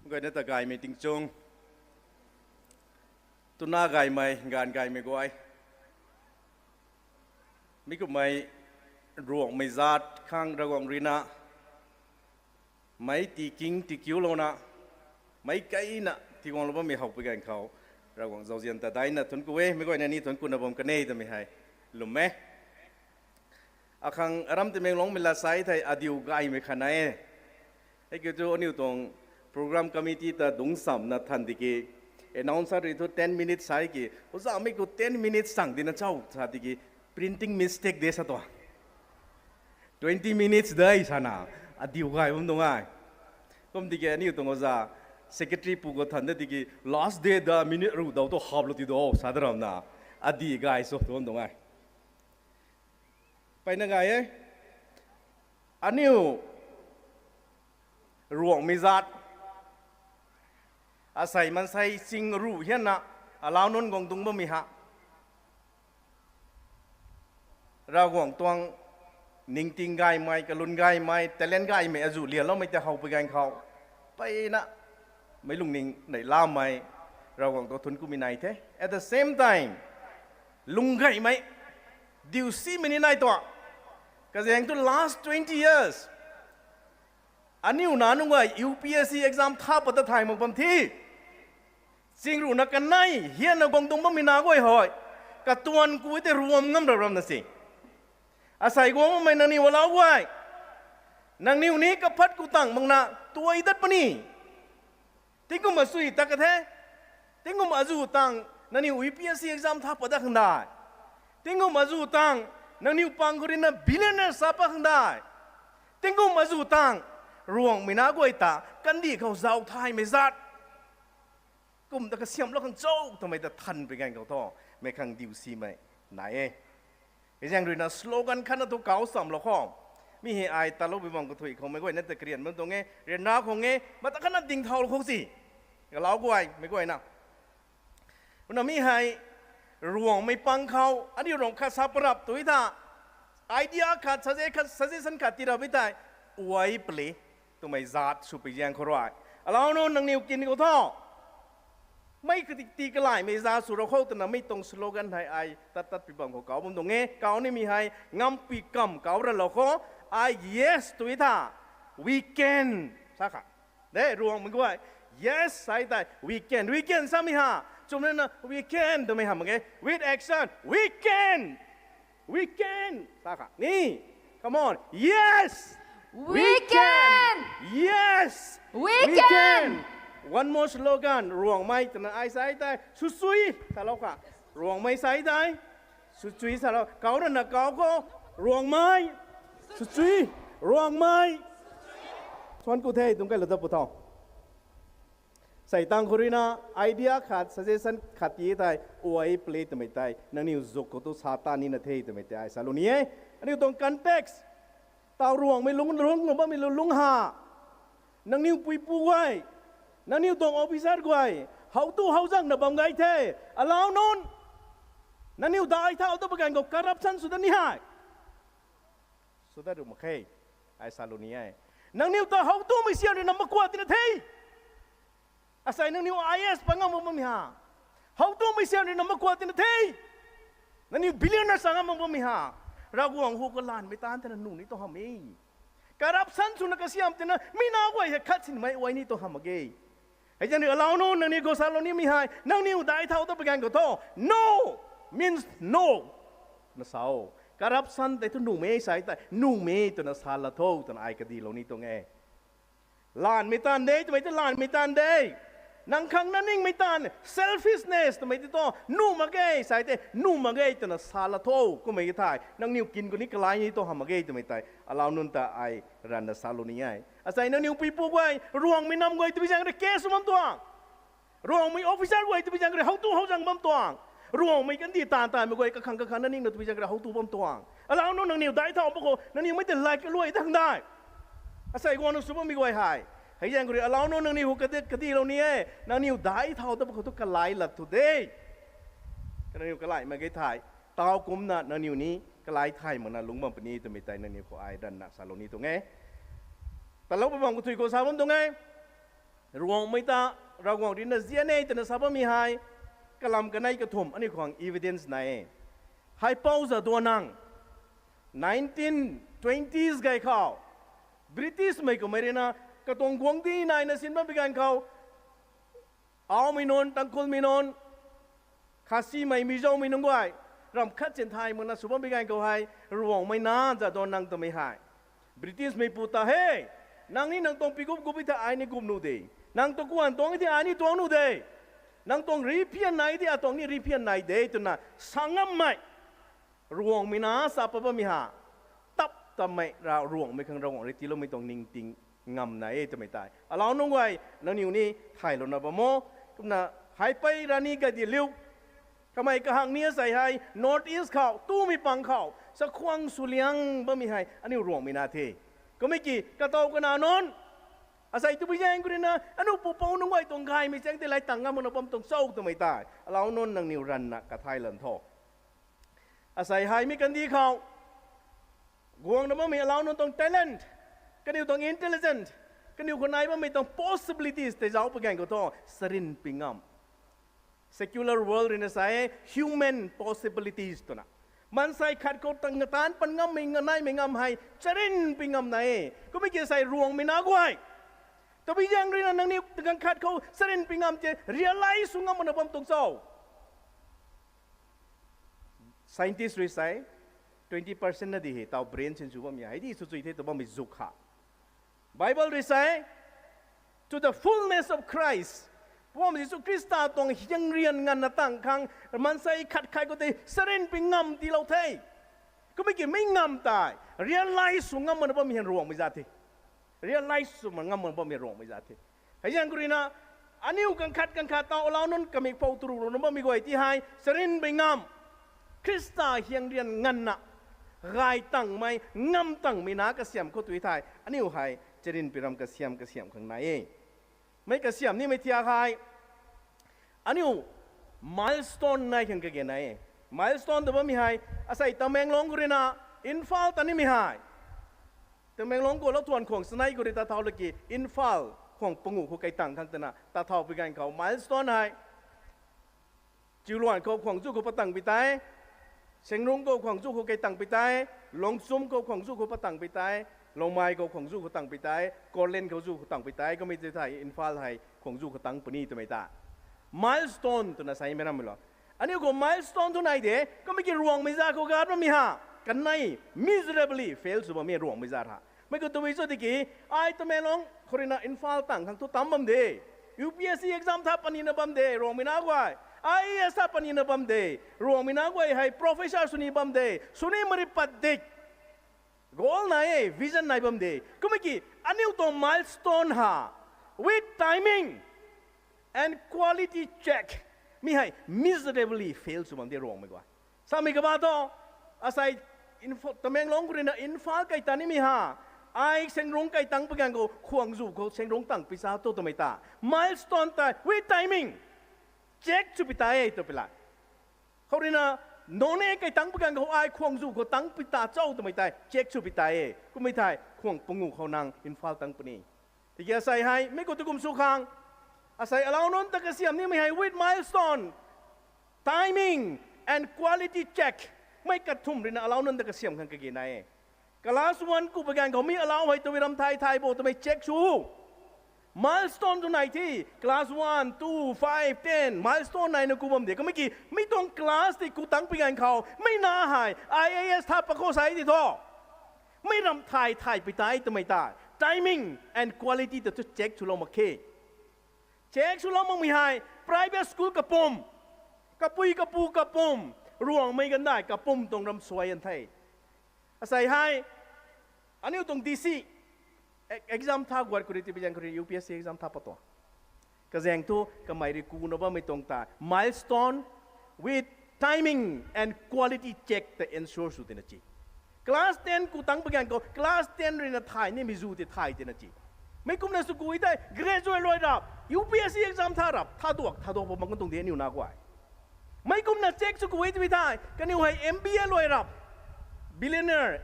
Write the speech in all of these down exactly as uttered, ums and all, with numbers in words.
Guayna ta gaymei tingchung, tuna gaymei, gaanv gaymei guay, mi kummei Ruangmei zaat khang Ravguangc ruina meic tiking tikiulouna, meic kaina tiguanglou bammei how pui ganv khou, Ravguangc zauzian ta daina thuanc ku e. Mi guayna ni thuanc kuna bam kan e twmei hei lwm e. Akhang aram Tamenglongmei la sai thei adiu gaymei khat nai e. Hei kiu thu aniu tuang program committee ta dungc samna than tiki, announcer rui thu ten minutes sai ki, oza mi khou ten minutes sang dina chau sa tiki, printing mistake de sa tua, twenty minutes de sana, adiu gay bam tuang e. Kum tiki aniu tuang oza secretary pu khou than de tiki, last day da minute ruh daw tu haplou ti do sa da ramna, adi gay sw tuang tuang e. Mpeyna gay e. Aniu Ruangmei zaat, asei mansei ching ruh hianna, alau nunc guang dungc bammei ha, Ravguangc tuang ningting gaymei, kalun gaymei, talent gaymei azuh lianloumei tei how pui ganv khou, mpeyna meic lungning neihlamei Ravguangc tuang thuanc kumei nai the. At the same time, lung gaymei, diu simei ni nai tuang. Kazaeng thu last twenty years aniu nac nunc guay U P S C exam tha pat ta thay mak bam the. Ching ruhna kanei hianna guang dungc bammei nac guay hei, katuan ku tei ruam ngam rap ramna si. Asei guang bammei nangniw alau guay, nangniw ni kaphat ku tang makna tuai dat puni. Tingkum asui ta ka the. Tingkum azuh tang nangniw U P S C exam tha pat dat khang dai. Tingkum azuh tang nangniw pang khou ruina billionaire sa pat khang dai. Tingkum azuh tang Ruangmei nac guay ta kandih khou zauc thaymei zaat kum ta kasiamhlou khang cho twmei ta than pui ganv khou thu, meic khang diu simei nai e. Hei zaeng ruina slogan khatna thu kau samlou khou, mi hei ai taloupui bam kathui khou meic guayna ta karian bam tuang e, rianra khang e, mata khatna ding thaulou khou si, alau guay meic guayna. Kumna mi hei Ruangmei pang khou aniu Ruangmei khat sa parap tu tha, idea khat, sugge- khat, suggestion khat tii rap e thei, uai pali twmei zaat sw pui zaeng khou rui, alau nunc nangniw kin khou thu, mei kati ti kalaymei zaat sw rau khou twna mi tuang slogan hei ai tat tat pui bam khou kau bam tuang e. Kau nimei hei ngampui kamv kau ralou khou, ai yes tu tha, we can sa kha. De, Ruangmei guay, yes sai tei we can, we can samei ha, chwmna na we can twmei ha mak ge, with action, we can, we can sa kha ni. Come on, yes, We can! Yes! We can! One more slogan, Ruangmei twna ai sai tei, swchui salou kha. Ruangmei sai tei, swchui salou. Kau rana kau khou, Ruangmei, swchui, Ruangmei. Suan ku the, tuang kailou ta pu tho. Sei tang khou ruina idea khat, suggestion khat tii thei, uai pali twmei tei nangniw zuk khou tu sa ta nina the twmei tei ai salou ni e. Aniu tuang context, taw Ruangmei lung, lung, lung bammei lung, lung ha. Nangniw puipu guay, nangniw tuang officer guay, how tu how zangna bam gay the, alau nunc. Nangniw dai thau ta paganv khou corruption sw dat ni hei, sw dat ru mak khe, ai salou ni e. Nangniw ta how tumei sian ruina makuat tina the. Asei nangniw I A S pa ngam bammei ha, how tumei sian ruina makuat tina the. Nangniw billionaire sa ngam bammei ha, Ravguangc hu kalaanmei taanv tana nuh ni tu hamh e. Corruption swna kasiam tina mi nac guay hei khat sinmei uai ni tu hamh mak ge. Hei zaeng rui alau nunc nangniw khou salou nimei hei, nangniw dai thau ta paganv khou thu, no means no twna sa o. Corruption tei thu nuhmei sai tei, nuhmei twna sa la tho twna ai kadilou ni tuang e. Laanmei taanv de twmei tei laanmei taanv de. Nang khang na ningmei taanv, selfishness twmei tei tu nuh mak ge sai tei, nuh mak ge twna sa la tho, kummei thei nangniw kin khou ni kalai ni tu hamh mak ge twmei tei alau nunc ta ai ranvna salou ni e. Asei nangniw puipu guay, Ruangmei nam guay twpui zaeng rui case bam tuang. Ruangmei officer guay twpui zaeng rui how tu how zang bam tuang. Ruangmei kandih taanv taanmei guay kakhang kakhang na ningna twpui zaeng rui how tu bam tuang. Alau nunc nangniw dai thau pa khou nangniw mei tei like luai dang dai. Asei guang nunc sw bammei guay hei, hei zaeng khou rui alau nunc nangniw hu kadi, kadilou ni e. Nangniw dai thau ta pa khou tu kalai lat thu de. Nangniw kalai mak ge thei, taw kumcna nangniw ni kalai thay makna lungc bam puni twmei tei nangniw khou ai ranvna salou ni tuang e. Talou pa bam kathui khou sa bam tuang e. Ruangmei ta Ravguangc rui na zian e twna sa bammei hei, kalam kanei kathumh aniu khang evidence nai e. Haipou Jadonang, nineteen twenties gay khou, British mei kummei rui na, katuang guangcdic naina sin bammei ganv khou, Aomei nunc, Tangkhulmei nunc, Khasimei, Mizoumei nunc guay, ramh khat chin thay makna sw bammei ganv khou hei, Ruangmei na Jadonang twmei hei, British meipu ta, he, nang ni nang tuang pi gup gup e thei ai ni gup nuh de. Nang tuang kuan tuang e thei ai ni tuang nuh de. Nang tuang riphian nai thei atuang ni riphian nai de, twna sa ngammei Ruangmei na sa pat bammei ha, tap tammei ra Ruangmei khang Ravguangc rui tiiloumei tuang ningting ngamna e twmei tei alau nunc guay nangniw ni thaylouna bam o. Kumna Haipei Rani Gaidinliu, kamei kahak ni asei hei North East khou, tumei pang khou chakhwang swliang bammei hei aniu Ruangmei na the. Kummei ki katow kana nunc, asei tabui zaeng khou rui na aniu pupouc nunc guay tuang gaymei chaeng tei lay tang ngam makna bam tuang cho twmei tei alau nunc nangniw ranvna kathay lan tho. Asei hei mi kandih khou guangna bammei alau nunc tuang talent, kaniw tuang intelligent, kaniw khou nai bammei tuang possibilities tei zauc pui ganv khou thu charynpui ngam. Secular world rui na sa e human possibilities twna. Maansei khat khou tang ngataanc pan ngammei, nganaimei ngam hei charynpui ngam na e. Kummei ki asei Ruangmei na guay, tabui zaeng rui na nangniw tang khat khou charynpui ngam tei realize sw ngam makna bam tuang cho. Scientist rui sa e, twenty percent na di hei taw brain sin sw bammei hei di sw chui the tw bammei zuk kha. Bible rui sa e, to the fullness of Christ. Pam Jisu Khrista tuang hiangrian nganvna tang khang maansei khat khat khou tei charynpui ngam tiilou the. Kummei ki mei ngam tei realize sw ngam makna bammei hei Ruangmei zat the. Realize sw ngam makna bammei Ruangmei zat the. Hei zaeng khou rui na aniu kang khat kang khat taw alau nunc kamik pou turu runa bammei guay ti hei charynpui ngam, Khrista hiangrian nganvna gay tangmei, ngam tangmei na kasiam khou tui thei aniu hei charynpui ram kasiam kasiam khang nai e. Mei kasiam nimei thiak hei aniu milestone nai khang kage nai e. Milestone tw bammei hei asei Tamenglong khou rui na Imphal ta nimei hei, Tamenglong khou lou thuan khwang sanei khou rui ta thau laki Imphal khwang pangu khou kai tang khang twna ta thau pui ganv khou milestone hei Chiuluan khou khwang zu khou patang pui tei, Sengrung khou khwang zu khou kai tang pui tei, Longchum khou khwang zu khou patang pui tei, Longmai khou khwang zu khou tang pui tei, Korlen khou zu khou tang pui tei, kummei tei thei Imphal hei khwang zu khou tang puni twmei ta milestone twna sa e mei rammei lo. Aniu khou milestone thu nai de, kummei ki Ruangmei zat khou gat bammei ha, kanei miserably fail sw bammei Ruangmei zat ha. Mei khou tabui cho tiki, ai Tamenglong khou rui na Imphal tang khang thu tam bam de. U P S C exam tha panina bam de, Ruangmei na guay. I A S tha panina bam de, Ruangmei na guay hei professor swni bam de, swni mari pat dik. Goal nai e, vision nai bam de. Kummei ki, aniu tuang milestone ha, with timing and quality check, mi hei miserably fail sw bam de Ruangmei guay. Samei kaba thu, asei Imphal, Tamenglong khou rui na Imphal kai ta nimei ha, ai Sengrung kai tang pui ganv khou khwang zu khou Sengrung tang pui sa tu twmei ta milestone tei with timing check sw pui ta e tw pui la. Khou rui na Noney kai tang pui ganv khou ai khwang zu khou tang pui ta cho twmei tei check sw pui ta e. Kummei thei khwang pangu khou nang Imphal tang puni. Tiki asei hei mei khou tu kum sw khang, asei alau nunc ta kasiam nimei hei with milestone, timing and quality check, mei kathumh rui na alau nunc ta kasiam khang kage nai e. Class one ku pui ganv khou mi alau hei tabui ram thay thay bo twmei check sw. Milestone tu nai the, class one, two, five, ten, milestone naina ku bam de. Kummei ki, mi tuang class tei ku tang pui ganv khou, mei na hei I A S tha pat khou sai di tho. Mei ram thay thay pui tei twmei ta timing and quality ta tu check swlou mak khe. Check swlou makmei hei private school kapum, kapui kapu kapum, Ruangmei gandai kapum tuang ram suai an the. Asei hei aniu tuang D C e-, exam tha guat khou rui ti pui ganv khou rui U P S C exam tha pat tuang. Kazaeng thu kamei rui kuna bammei tuang ta milestone with timing and quality check ta ensure sw tina chi. Class ten ku tang pui ganv khou class ten rui na thay nimei zu tei thay tina chi. Mei kumna sw ku e tei graduate luai rap, U P S C exam tha rap, tha duak tha duak pa bang kan tuang de aniu na guay. Mei kumna check sw ku e tei thei kaniw hei M B A luai rap, billionaire,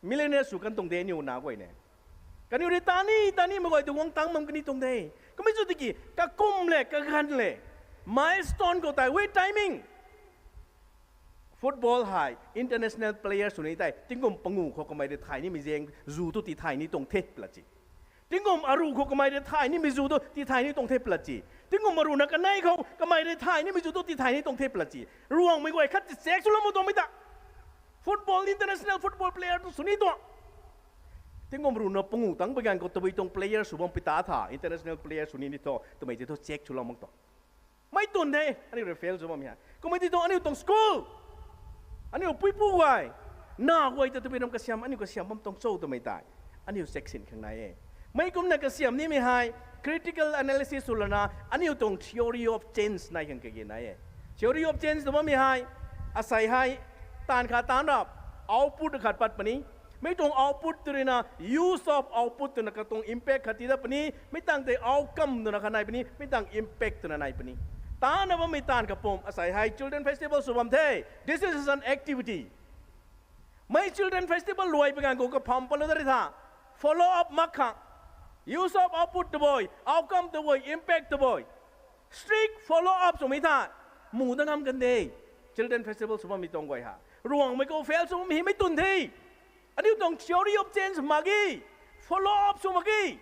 millionaire sw kan tuang de aniu na guay ne. Kaniw rui tani, tani mei guay tu guang tang bam kani tuang de. Kamei chu tiki, kakum le, kaganv le. Milestone khou tei, wait timing. Football hei, international player sw ni tei, tingkum pangu khou kamei rui thay nimei zaeng zu tu ti thay ni tuang the pla ci. Tingkum aru khou kamei rui thay nimei zu tu ti thay ni tuang the pla ci. Tingkum aru na kanei khou kamei rui thay nimei zu tu ti thay ni tuang the pla ci. Ruangmei guay khat ti check swlou mu tuang mei ta. Football, international football player tu sw ni tuang. Tingkum aru na pangu tang pui ganv khou tabui tuang player sw bam pi ta tha, international player sw ni ni thu, twmei ti thu check swlou mak tuang. Mei tun the, aniu rui fail sw bam hei. Kummei ti thu aniu tuang school, aniu puipu guay, na guay ta tabui ram kasiam, aniu kasiam bam tuang cho twmei tei aniu section khang nai e. Mei kumna kasiam nimei hei, critical analysis sw lana, aniu tuang theory of change nai khang kage nai e. Theory of change tw bammei hei, asei hei, taanv khat taanv rap, output khat pat puni. Mei tuang output tw ruina, use of output twna katuang impact khat ti dat puni. Mei tang tei outcome twna khat nai puni, mei tang impact twna nai puni. Taanna bammei taanv kapum, asei hei children festival sw bam the. This is an activity. Mei children festival luai pui ganv khou kapham patlou dat ri tha. Follow up mak khang. Use of output tabui, outcome tabui, impact tabui. Strict follow up swmei tha. Mu dat ngam kan de. Children festival sw bammei tuang guay ha. Ruangmei khou fail sw bammei hei mei tun the. Aniu tuang theory of change mak ge. Follow up sw mak ge.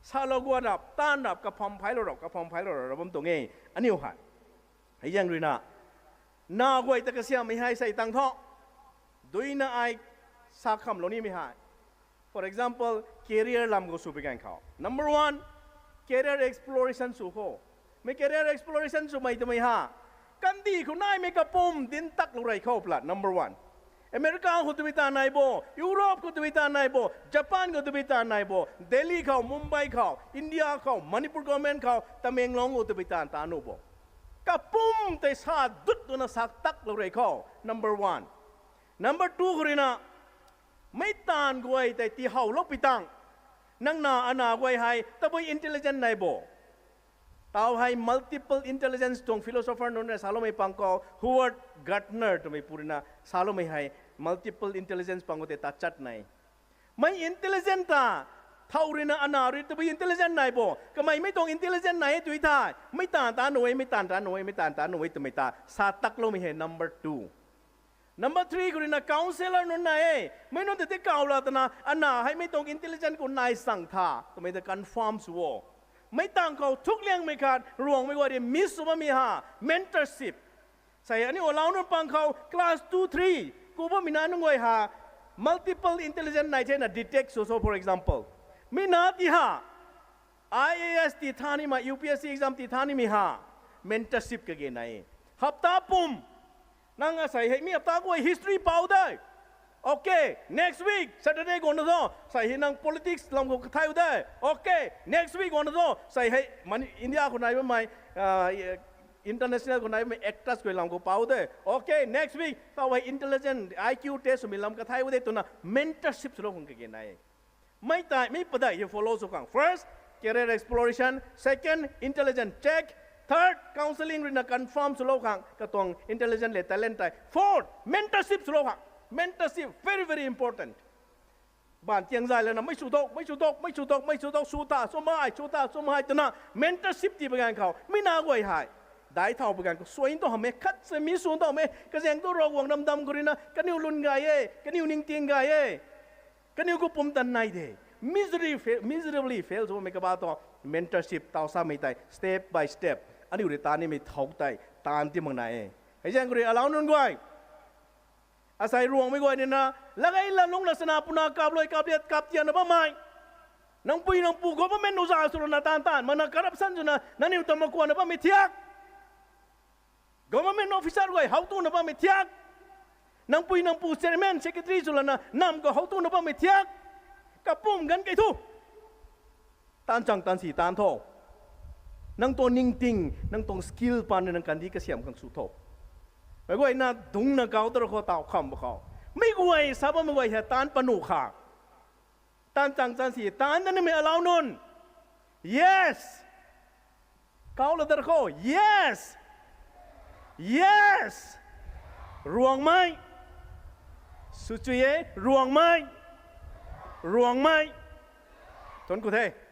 Salou guan rap, taanv rap, kapham phailou rap, kapham phailou rap, rap bam tuang e. Aniu hei. Hei zaeng ruina. Na guay ta kasiammei hei sei tang thu. Duina ai sa khamlou nimei hei. For example, career lam khou sw pui ganv khou. Number one, career exploration sw khou. Mei career exploration swmei twmei ha. Kandih khou naimei kapum dinc taklou rey khou pla, number one. America khou tabui taanv nai bo, Europe khou tabui taanv nai bo, Japan khou tabui taanv nai bo, Delhi khou, Mumbai khou, India khou, Manipur government khou, Tamenglong khou tabui taanv taanv nu bo. Kapum tei sa dut twna sa taklou rey khou, number one. Number two khou ruina, mei taanv guay tei tihowlou pi tang. Nang na ana guay hei, tabui intelligent nai bo. Tau hei multiple intelligence tuang philosopher nunc rui saloumei pang khou, Howard Gardner twmei pu ruina saloumei hei multiple intelligence pang khou tei ta chat nai. Mei intelligent ta, thow ruina ana rui tabui intelligent nai bo. Kamei mei tuang intelligent nai e tui thei. Mei taanv ta nu e, mei taanv ta nu e, mei taanv ta nu e twmei ta sa takloumei hei number two. Number three khou ruina counsellor nunc nai e. Mei nunc tei ti kaw la twna, ana hei mei tuang intelligent khou nai sang tha twmei ta confirm sw o. Mei tang khou thukliangmei khat, Ruangmei guay rui miss sw bammei ha, mentorship. Sei aniu alau nunc pang khou class two, three ku bammei na nunc guay ha, multiple intelligent nai thena detect sw so, for example. Mi na ti ha, I A S ti tha nimei, U P S C exam ti tha nimei ha, mentorship kage nai. Hapta pum, nang asei hei mi hapta khou history pou de. Okay, next week Saturday guangna tho sei hei nang politics lam khou kathay u de. Okay, next week guangna tho sei hei Mani-, India khou nai bammei, ah, international khou nai bammei actors guay lam khou pou de. Okay, next week tau hei intelligent I Q test swmei lam kathay u de twna mentorship swlou khang kage nai. Mei tei, mei padeih hei follow sw khang. First, career exploration. Second, intelligent check. Third, counselling ruina confirm swlou khang katuang intelligent le talent tei. Fourth, mentorship swlou khang. Mentorship very, very important. Baanv tiang zay lana mei sw dok, mei sw dok, mei sw dok, mei sw dok, sw ta, sw mai, sw ta, sw mai twna mentorship ti pui ganv khou mei na guay hei daic thau pui ganv khou suai tu hamh e, khat se mi sw tu hamh e, kazaeng tu Ravguangc ramdam khou ruina kaniw lwn gay e, kaniw ningting gay e. Kaniw khou pumtan nai de. Misery fa-, miserably fail sw bammei kaba tu mentorship tau samei tei step by step aniu rui taan nimei thau tei taan ti mak nai e. Hei zaeng khou rui alau nunc guay, asei Ruangmei guay nina, latgei latlungc na sana puna kaplui kapliat kaptianna bammei, nangpui nangpu government nuza swna taanv taanv makna corruption swna nangniw ta makuanna bammei thiak, government officer guay how tuna bammei thiak, nangpui nangpu chairman secretary swlana namv khou how tuna bammei thiak, kapum ganv kei thu taanv chang taanv si taanv tho. Nang tuang ningting, nang tuang skill pan nang kandih kasiamh khang sw tho. Meic guayna dungcna kau tar khou taw kham ba khou, mei guay sa bammei guay hei taanv panu khang, taanv chang taanv si taanv ta nimei alau nunc. Yes. Kau la tar khou, yes. Yes. Ruangmei. Sw chui e, Ruangmei. Ruangmei. Thuanc ku the.